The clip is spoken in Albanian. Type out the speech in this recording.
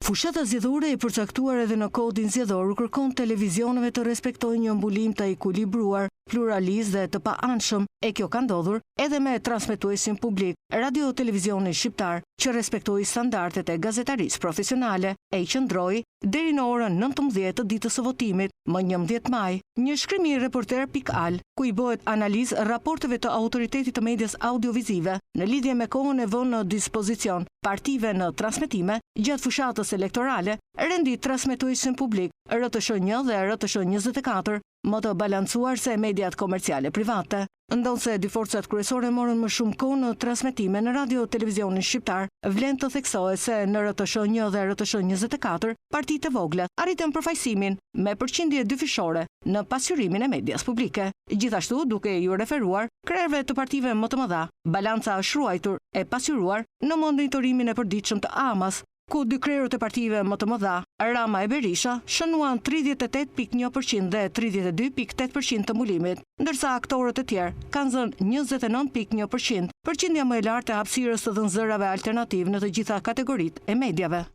Fushata zgjedhore e përcaktuar edhe në Kodin Zgjedhor u kërkon televizioneve të respektojnë një mbulim të ekuilibruar, pluralist dhe të paanshëm, e kjo ka ndodhur edhe me transmetuesin publik, Radio Televizionin Shqiptar, që respektoi standardet e gazetarisë profesionale e i qëndroi deri në orën 19 të ditës së votimit, më 11 maj. Një shkrim i Reporter pikë al, ku i bëhet analizë raporteve të Autoritetit të Medias Audiovizive në lidhje me kohën e vënë në dispozicion partive në transmetime gjatë fushatës elektorale, rendit transmetuesin publik RTSH 1 dhe RTSH 24 më të balancuar se mediat komerciale private. Ndonëse dy forcat kryesore morën më shumë kohë në transmetime në Radio Televizionin Shqiptar, vlen të theksohet se në RTSH 1 dhe RTSH 24, partitë e vogla arritën përfaqësimin me përqindje dyfishore në pasqyrimin e medias publike. Gjithashtu, duke iu referuar krerëve të partive më të mëdha, balanca është ruajtur e pasqyruar në monitorimin e përditshëm të AMA-s, ku dy krerët e partive më të mëdha, Rama e Berisha, shënuan 38.1% dhe 32.8% të mbulimit, ndërsa aktorët e tjerë kanë zënë 29.1%, përqindja më e lartë e hapësirës të dhënë zërave alternativë në të gjitha kategoritë e mediave.